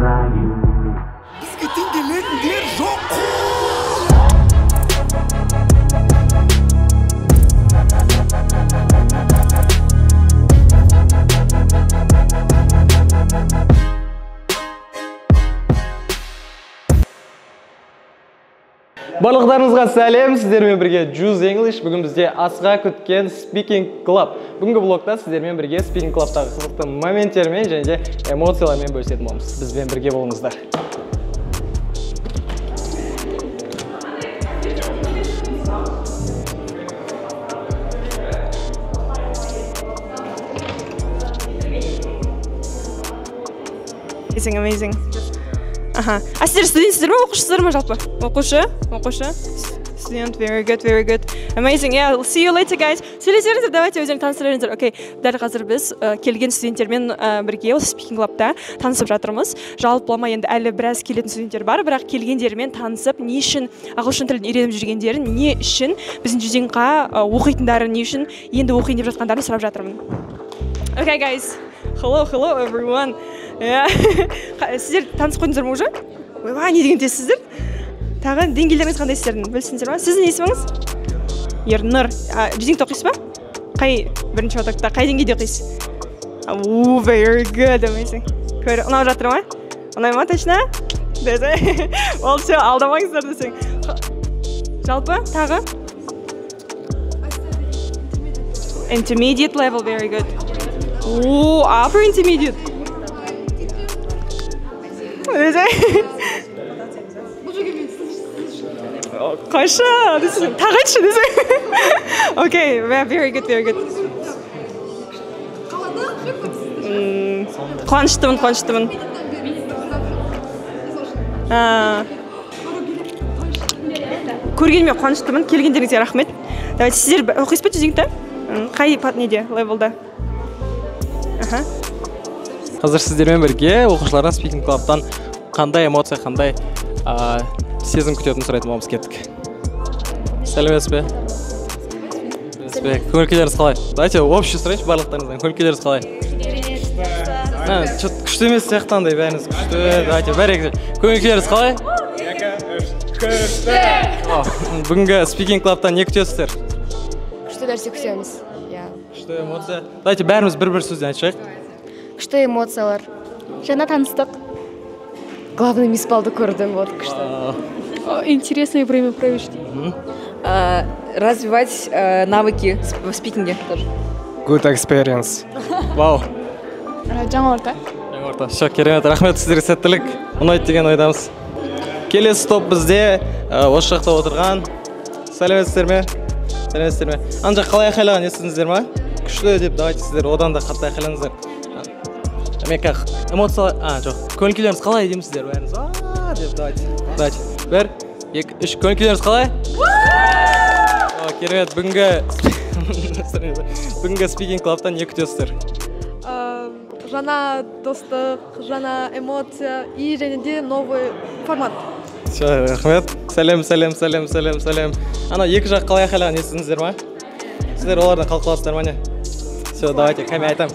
раю. Бізге тең келетіндер жоқ қой. Барлықтарыңызға сәлем, сіздермен бірге Juice English. Бүгін бізде асыға күткен Speaking Club. Бүгінгі блогта сіздермен бірге Speaking Club'тағы қызықты моменттермен және де эмоциялармен бөлісетін боламыз. Бізбен бірге болыңыздар. Amazing, amazing. Аха. А сіздер студентсіздер ме, оқушысыздар ма жалпы? Оқушы, оқушы. Студент, very good, very good. Amazing, yeah, see you later, guys. Сөйлесеріңіздер, давайте өздерің таныстыра беріңіздер. Окей, дәл қазір біз келген студенттермен бірге осы Speaking Club'та танысып жатырмыз. Жалпылама енді әлі біраз келетін студенттер бар, бірақ келгендерімен танысып, не үшін ағылшын тілін үйреніп жүргендерін, не үшін біздің Juicing-қа оқитындарын, не үшін енді оқиын деп жатқандарын сұрап жатырмын. Okay, guys. Hello, hello, everyone. Yeah. Сіздер танысып қойдыңыздар ма уже? Ойбай, не деген тезсіздер? Тағы деңгейлеріңіз қандай сіздердің? Білсіңіздер ма? Сіздің есіміңіз? Ернұр. Juicing-те оқисыз ба? Қай бірінші потокта, қай деңгейде оқисыз? О, very good, amazing. Көр, ұнап жатыр ма? Ұнай ма, точно? Десе. Ол все, алдамаңыздар десең. Жалпы, тағы? Intermediate level, very good. О, upper intermediate. Қайшы, десең, тағы айтшы десең. Окей, very good, very good. Қуаныштымын, қуаныштымын. Көргеніме қуаныштымын, келгендеріңізге рахмет. Давайте, сіздер оқисыз ба Juicing-те? Қай неде, левелда? Аха. Қазір сіздермен бірге оқушылардан Speaking Club'тан қандай эмоция, қандай сезім күтетінін сұрайтын боламыз. Кеттік. Сәлеметсіз бе? Сәлеметсіз бе? Көңіл күйлеріңіз қалай? Давайте общий сұрайыншы барлықтарыңыздан. Көңіл күйлеріңіз қалай? Чё-то күшті емес сияқты андай, бәріңіз күшті. Давайте, бәрі көңіл күйлеріңіз қалай? Күшті! Бүгінгі Speaking Club'тан не күтесіздер? Күшті нәрсе күтеміз. Күшті эмоция. Давайте бәріміз бір-бір сөзден айтышайық. Күшті эмоциялар. Жаңа таныстық. Главный мисс Балды көрдім, вот күшті. Интересное время провести. Развивать навыки в спикинге тоже. Good experience. Вау. Жаңа орта. Жаңа орта. Все, керемет. Рахмет сіздерге, сәттілік. Ұнайды деген ойдамыз. Келесі топ бізде осы жақта отырған. Сәлеметсіздер ме? Сәлеметсіздер ме? Ана жақ қалай айқайлаған естідіңіздер ма? Күшті деп, давайте сіздер одан да қатты айқайлаңыздар. Мен как эмоциялар, жоқ, көңіл күйлеріңіз қалай деймін сіздер бәріңіз? А, деп, давайте, давайте. 1, 2, 3, көңіл күйлеріңіз қалай? О, керемет. Бүгінгі Speaking Club'тан не күтесіздер? Жаңа достық, жаңа эмоция и және де новый формат. Все, рахмет. Сәлем, сәлем, сәлем, сәлем, сәлем. Ана екі жақ қалай айқайлаған естідіңіздер ма? Сіздер олардан қалып қаласыздар ма, не? Все, давайте, кәме айтамын.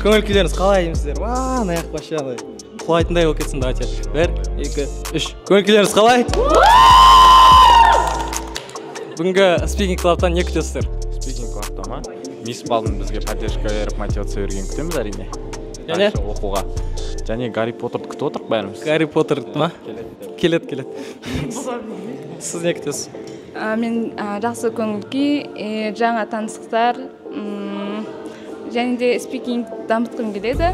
Көңіл күйлеріңіз қалай деймін сіздер? Уа, ана жақ вообще андай құлайтындай болып кетсін, давайте. 1, 2, 3. Көңіл күйлеріңіз қалай? Бүгінгі Speaking Club'тан не күтесіздер? Speaking Club'та ма? Мисс Балдың бізге поддержка беріп, мотивация берген күтеміз әрине. Және? Оқуға. Және Гарри Поттерді күтіп отырық бәріміз. Гарри Поттер ма? Келеді, келеді. Сіз не күтесіз? Мен жақсы көңіл күй, жаңа таныстықтар, және де спикинг дамытқым келеді.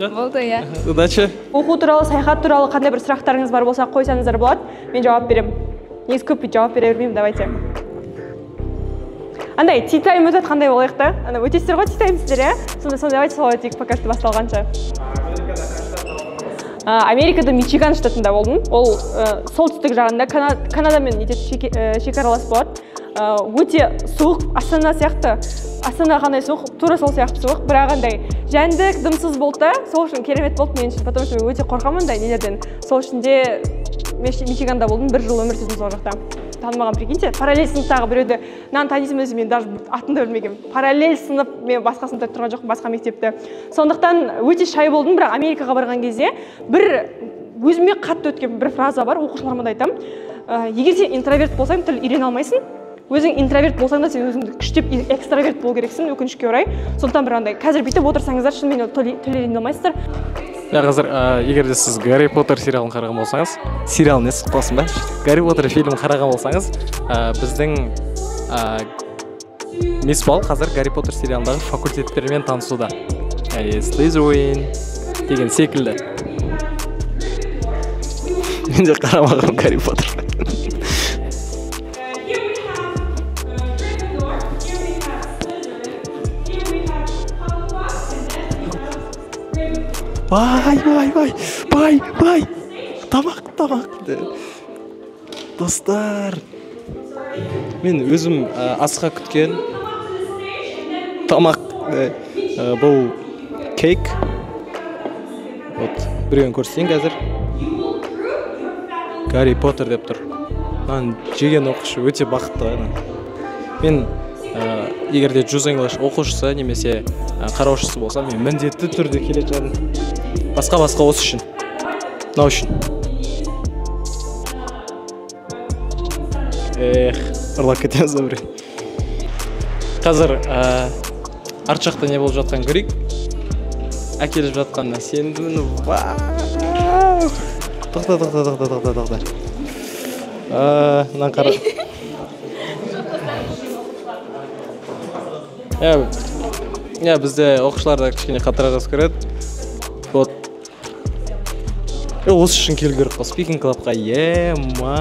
Болды, иә. Удачи. Оқу туралы, саяхат туралы қандай бір сұрақтарыңыз бар болса қойсаңыздар болады. Мен жауап беремін. Негізі көп жауап бере бермеймін, давайте. Андай, tea time өтеді, қандай болайық та? Ана өтесіздер ғой tea time сіздер, иә? Сонда давайте солай өтейік, пока что басталғанша. Америкада Мичиган штатында болдым. Ол солтүстік жағында Канадамен шекаралас болады. Өте суық, Астана сияқты. Астана қандай суық, тура сол сияқты суық, бірақ андай жәндік, дымсыз болды да, сол үшін керемет болды мен үшін, потому что мен өте қорқамын андай нелерден. Сол үшін де Мичиганда болдым, бір жыл өмір сүрдім сол жақта. ешкім танымаған, прикиньте. Параллель сыныптағы біреуді мынаны танисың ба десе, мен даже атын да білмегенмін. Параллель сынып, мен басқа сыныпта тұрған жоқпын, басқа мектепте. Сондықтан өте шай болдым, бірақ Америкаға барған кезде бір өзіме қатты өткен бір фраза бар, оқушыларыма да айтамын. Егер сен интроверт болсаң, тіл үйрене алмайсың. Өзің интроверт болсаң да, сен өзіңді күштеп экстраверт болу керексің, өкінішке орай. Сондықтан бір андай, қазір бүйтіп отырсаңыздар, шынымен тіл үйрене алмайсыздар. Ja, қазір, егер де сіз Гарри Поттер сериалын қараған болсаңыз, сериал не сұқпасын ба? Гарри Поттер фильмін қараған болсаңыз, біздің Мисс Бал қазір Гарри Поттер сериалындағы факультеттермен танысуда. Слизерин деген секілді. Мен де қарамағанмын Гарри Поттер. Бай, бай, бай, бай, бай, тамақ, тамақ. Достар, мен өзім асыға күткен тамақ, бұл кейк. Вот, біреуін көрсетейін қазір. Гарри Поттер деп тұр. Мынаны жеген оқушы өте бақытты. Мен егер де Juz English оқушысы немесе қараушысы болсам, мен міндетті түрде келетін едім. Басқа-басқа осы үшін. Мынау үшін. Эх, ұрлап кетеміз ба біреу. Қазір арт жақта не болып жатқанын көрейік. Әкеліп жатқанына сендім. Вау! Тоқта, тоқта, тоқта, тоқта, тоқта. Мынаны қара. Иә, бізде оқушылар да кішкене қаттырақ жақсы көреді. Вот. Осы үшін келу керек қой, Speaking Club-қа. Ема.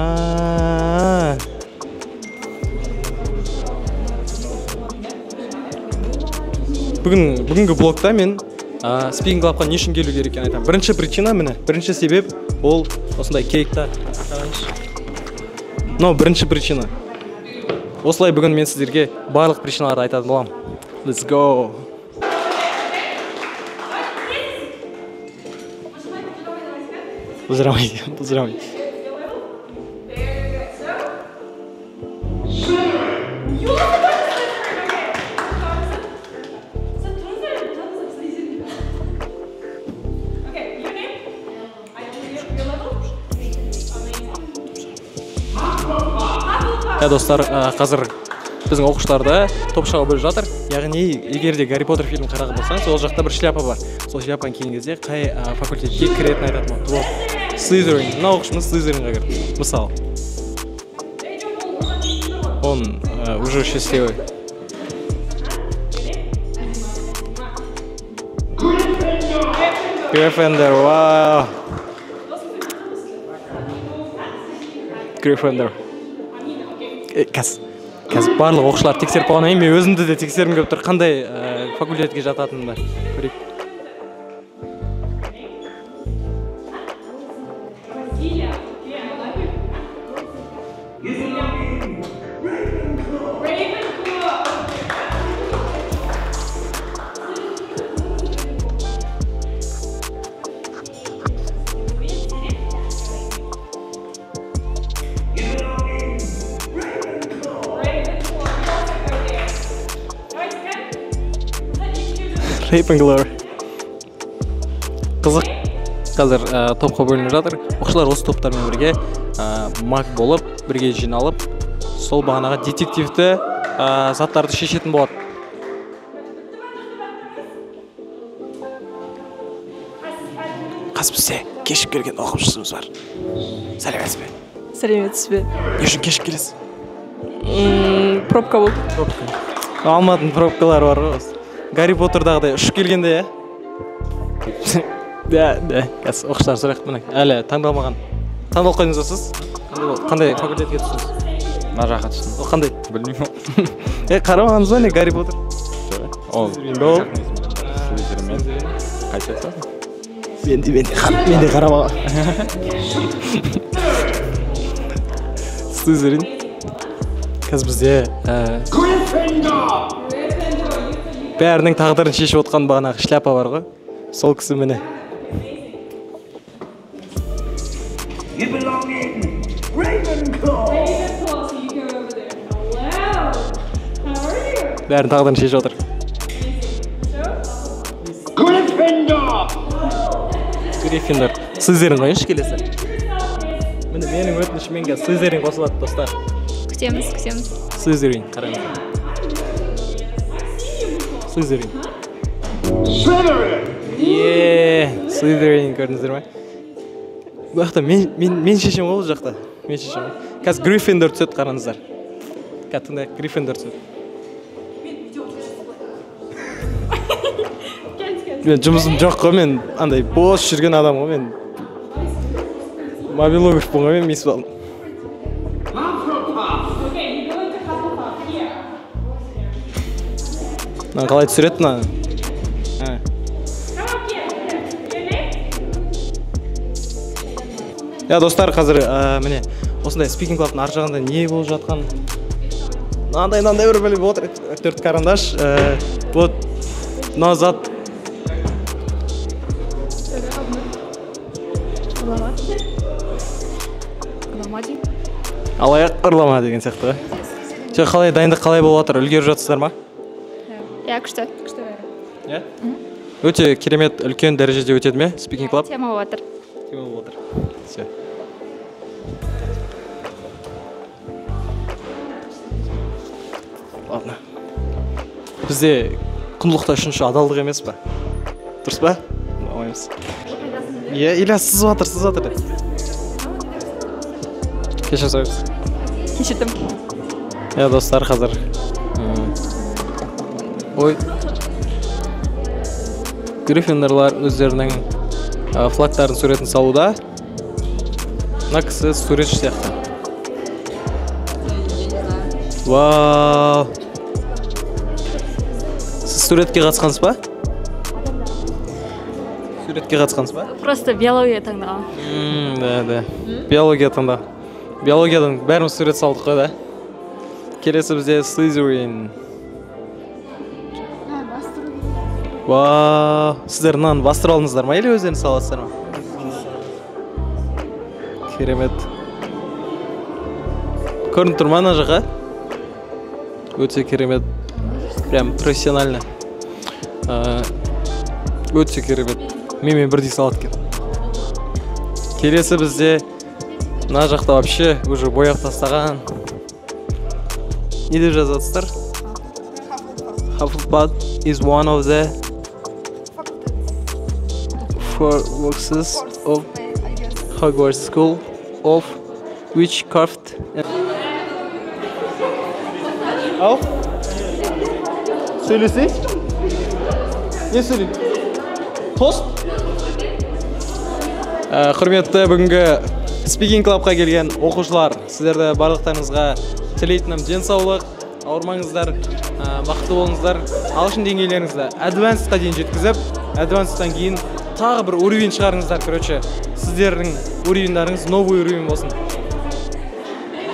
Бүгінгі блогта мен Speaking Club-қа не үшін келу керек екенін айтамын. Бірінші причина міне, бірінші себеп ол осындай кейкті. Мынау бірінші причина. Осылай бүгін мен сіздерге барлық причиналарды айтатын боламын. Let's go. Бұлжырамай, бұлжырамай. Достар, қазір біздің оқушыларды топшаға бөліп жатыр. Яғни, егер де Гарри Поттер фильмін қараған болсаңыз, ол жақта бір шляпа бар. Сол шляпаны киген кезде қай факультетке кіретінін айтатын болады. Вот, Слизерин. Мына оқушымыз Слизеринға кірді. Мысалы. Он уже счастливый. Гриффиндор, вау! Гриффиндор. Қазір барлық оқушылар тексеріп болғаннан кейін мен өзімді де тексергім келіп тұр, қандай факультетке жататынымды көрейік. Ravenclaw. Қызық. Қазір топқа бөлініп жатыр. Оқушылар осы топтармен бірге маг болып, бірге жиналып, сол бағанағы детективті заттарды шешетін болады. Қазір бізде кешіп келген оқушымыз бар. Сәлеметсіз бе? Сәлеметсіз бе? Не үшін кешіп келесіз? Пробка болды. Пробка. Алматының пробкалары бар ғой осы. Гарри Поттердағыдай ұшып келгенде, иә? Да, да. Қазір оқушылар сұрайық, міне. Әлі таңдалмаған. Таңдалып қойдыңыз ба сіз? Қандай факультетке түстіңіз? Мына жаққа түстім. Ол қандай? Білмеймін. Қарамағаныңыз ба не Гарри Поттер? Жоқ. Ол Слизерин. Қайсы айтасың? Мен де қарамаған. Слизерин. Қазір бізде бәрінің тағдырын шешіп отқан бағанағы шляпа бар ғой. Сол кісі міне. You belong in Ravenclaw. Бәрін тағдырын шешіп отыр. Гриффиндор. Слизерин қойыңызшы келесі. Міне менің өтінішіммен қазір Слизерин қосылады, достар. Күтеміз, күтеміз. Слизерин, қараңыз. Слизерин. Е, Слизерин көрдіңіздер ме? Бұл жақта мен шешем ғой, бұл жақта. Мен шешем. Қазір Гриффиндор түседі, қараңыздар. Қазір тыңдайық, Гриффиндор түседі. Мен жұмысым жоқ қой, мен андай бос жүрген адам ғой, мен мобилографпын ғой, мен мисс балдым. Мынаны қалай түсіреді мынаны? Я, достар, қазір міне осындай speaking club-тың ар жағында не болып жатқан? Мынандай бір бәле болып отыр. 4 карандаш. Вот мына зат. Алаяқ ұрлама деген сияқты ғой. Жоқ, қалай дайындық қалай болып жатыр? Үлгеріп жатсыздар ма? Иә, күшті. Күшті бәрі. Иә? Өте керемет, үлкен дәрежеде өтеді ме speaking club? Тема болып жатыр. Тема болып жатыр. Все. Ладно. Бізде құндылықта үшінші адалдық емес па? Дұрыс па? Оңаймыз. Иә, Ильяс сызып жатыр, сызып жатыр. Кешір сұраймыз. Кешірдім. Иә, достар, қазір. Ой. Гриффиндорлар өздерінің флагтарын суретін салуда. Мына кісі суретші сияқты. Вау! Сіз суретке қатысқансыз ба? Суретке қатысқансыз ба? Просто биология таңдаған. Да, да. Биология таңдаған. Биологиядан бәріміз сурет салдық қой, да? Келесі бізде Слизерин. Вау! Сіздер мынаны бастырып алдыңыздар ма или өздеріңіз саласыздар ма? Керемет. Көрініп тұр ма ана жаққа? Өте керемет. Прям профессионально. Өте керемет. Менімен бірдей салады екен. Келесі бізде мына жақта вообще уже бояп тастаған. Не деп жазасыздар? Hufflepuff is one of the four boxes of Hogwarts School of Witchcraft. Ау? Сөйлесей? Не сөйлеймін? Тост? Құрметті бүгінгі Speaking Club-қа келген оқушылар, сіздерді барлықтарыңызға тілейтінім денсаулық, ауырмаңыздар, бақытты болыңыздар. Ағылшын деңгейлеріңізді Advanced-қа дейін жеткізіп, Advanced-тан кейін тағы бір уровень шығарыңыздар, короче, сіздердің уровеньдарыңыз новый уровень болсын.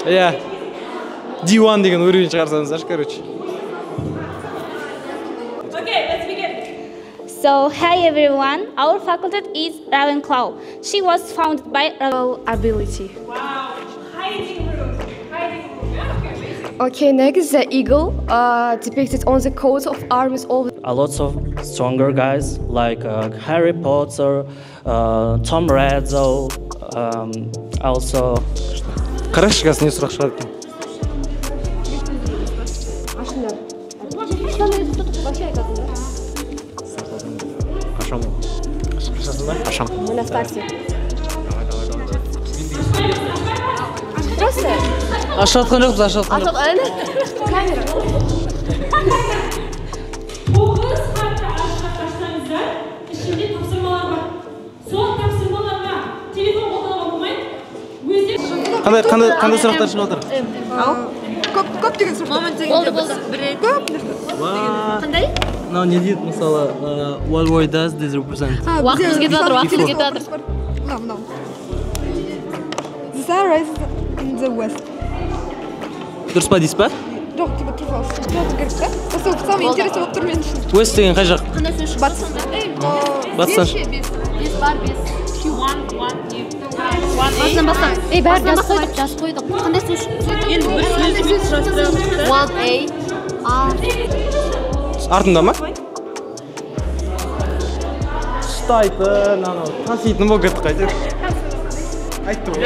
Иә, D1 деген уровень шығарсаңыздар, короче. Okay, let's begin. So, hi everyone. Our faculty is Ravenclaw. She was founded by ability. Wow, hiding room. Hiding room. Yeah, okay, amazing. Okay, next the eagle depicted on the coat of arms of a lot of stronger guys like Harry Potter, Tom Riddle, also. Қарашы, қазір не сұрақ шығады екен? Қашан? Қашасың ба? Қашан. Мы на старте. Просто. Ашып жатқан жоқпыз, ашып жатқан жоқпыз. Камера. 9 хатты ашсаңыздар, ішінде тапсырмалар бар. Сол тапсырмаларға телефон қолдануға болмайды. Өздері Қандай сұрақтар шығып жатыр? Көп деген сұрақ. Момент дегенде біз бір рет. Көп. Қандай? Мынау не дейді, мысалы, what word does this represent? Уақытымыз кетіп жатыр, уақытымыз кетіп жатыр. Мынау, мынау. The sun rises in the west. Дұрыс па дейсіз ба? Жоқ, типа true false. Жазу керек та. Осы самый интересный болып тұр мен үшін. West деген қай жақ? Қандай сөз шықты сонда? Батыстан. Бес бар, бес. Басынан бастап. Ей, бәрі жазып қойдық, жазып қойдық. Қандай сөз шықты? Енді бір сөз сұрастырамыз. 1A. Артында ма? Ұстайтын, анау, таситын болып кетті қайтер. Айтты ғой.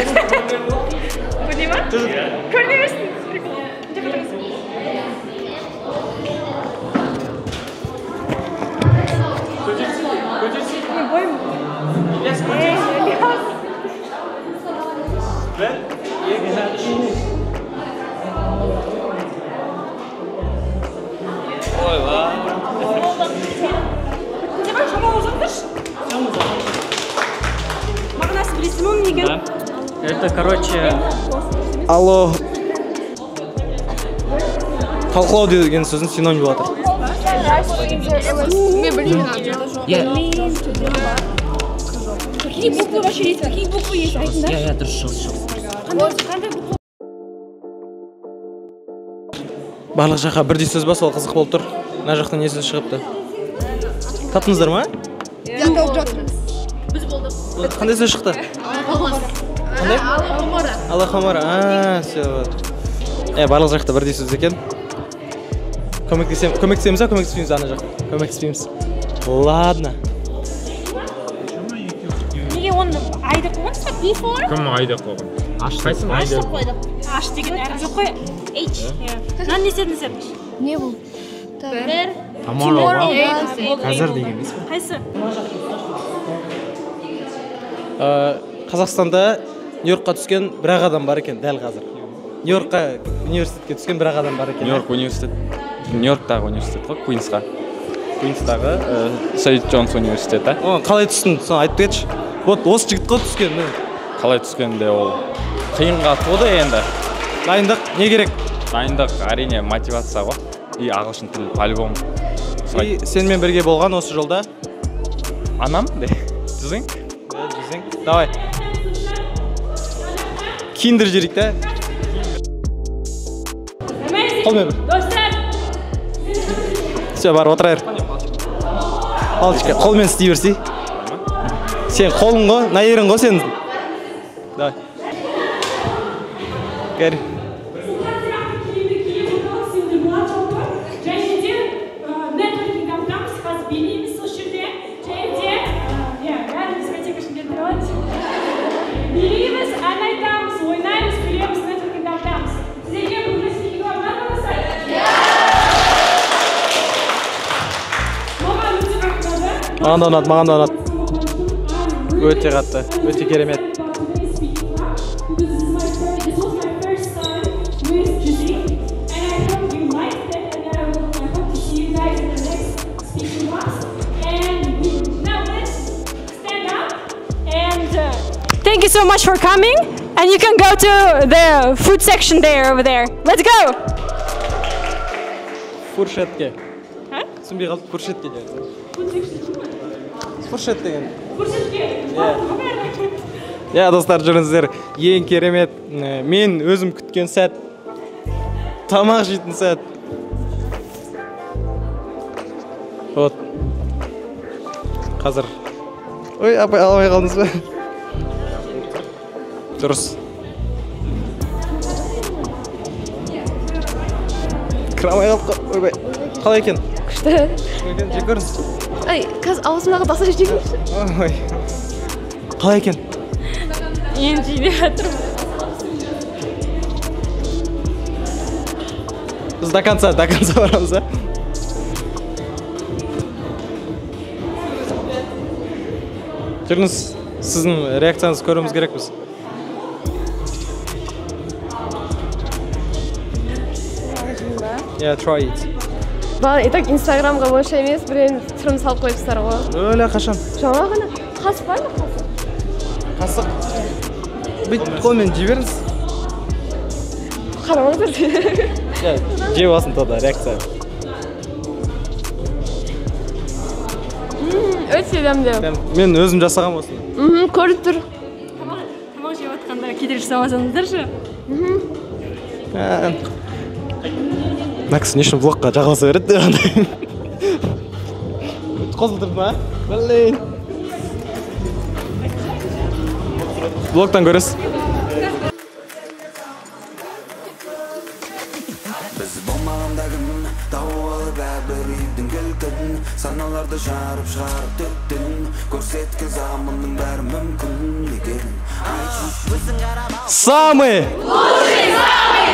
Көріне ма? Көріне берсін. Прикол. Көтерсін. Бойым. Ильяс, көтерсін. Ильяс. 1, 2, 3. Ойбай. Давай шамалы ұзартыршы. Мағынасы білесің бе оның не екенін? Это, короче... Алло. Талқылау деген сөздің синонимі болып жатыр. Мен білмеймін. Какие буквы вообще есть? Какие буквы есть? Айтыңдаршы. Иә, дұрыс, шығыс, шығыс. Қандай буква? Барлық жаққа бірдей сөз ба, сол қызық болып тұр. Мына жақтан не сөз шығыпты? Таптыңыздар ма? Иә, тауып жатырмыз. Біз болдық. Қандай сөз шықты? Қандай? Аллахомора. Аллахомора. А, все. Барлық жақта бірдей сөз екен. Көмектесеміз ба, көмектеспейміз ана жақта? Көмектеспейміз. Ладно. Неге оны ай деп қойғансыз ба? Before? Кім ай деп қойған? Аш қайсың ай деп қойдық. Аш деген әріп жоқ қой. H. Мынаны не істедіңіздер? Не бұл? Бір. Tomorrow. Қазір деген емес пе? Қайсы? Қазақстанда Нью-Йоркқа түскен бір-ақ адам бар екен дәл қазір. Нью-Йоркқа университетке түскен бір-ақ адам бар екен. Нью-Йорк университет. Нью-Йорктағы университет қой, Куинсқа. Куинстағы Сейнт Джонс университеті. Қалай түстің? Соны айтып кетші. Вот осы жігіт қой түскен. Қалай түскенде ол қиынға туды енді. Дайындық не керек? Дайындық әрине мотивация ғой. И ағылшын тілі по-любому. И сенімен бірге болған осы жолда? Анам де. Жүзің? Жүзің. Давай. Киіндіріп жіберейік та. Қолмен бір. Достар. Все, бар, отыра бер. Палочка, қолмен істей берсей. Сен қолың ғой, мына ерің ғой сенің. Давай. Кәр. Билейміз, ән айтамыз, ойнаймыз, күлеміз, нетворкинг дамытамыз. Сіздерге бүгінгі спикерлер ұнады ма? Маған өте қатты ұнады. Маған да ұнады, маған да ұнады. Өте қатты, өте керемет. Thank you so much for coming, and you can go to the food section there, over there. Let's go! Фуршетке. Түсінбей қалдым, фуршетке деген. Фуршет деген. Фуршетке. Иә, достар, жүріңіздер. Ең керемет, мен өзім күткен сәт. Тамақ жейтін сәт. Вот. Қазір. Ой, апай, алмай қалдыңыз ба? Дұрыс. Кіре алмай қалдық қой. Ойбай. Қалай екен? Күшті. Күшті екен, жеп көріңіз. Ай, қазір аузымдағы баса жеймін. Ой. Қалай екен? Енді жей жатырмын. Біз до конца барамыз, а? Жүріңіз, сіздің реакцияңызды көруіміз керекпіз. Yeah, try it. Бала, и так Инстаграмға онша емес, біреуін түрін салып қойыпсыздар ғой. Өлі, қашан? Жаңа ғана. Қасық бар ма, қасық? Қасық? Бүйтіп қолмен жей беріңіз. Қарамаңыздар. Иә, жеп алсын тогда, реакция. Өте дәмді. Мен өзім жасағам осыны. Көрініп тұр. Тамақ жеп жатқанда кедергі жасамасаңыздаршы. Мына кісі не үшін влогқа жағаласа береді деп андай. Қосылдырды ма? Блин. Влогтан көресіз. Біз болмағанда кім Самый лучший, самый.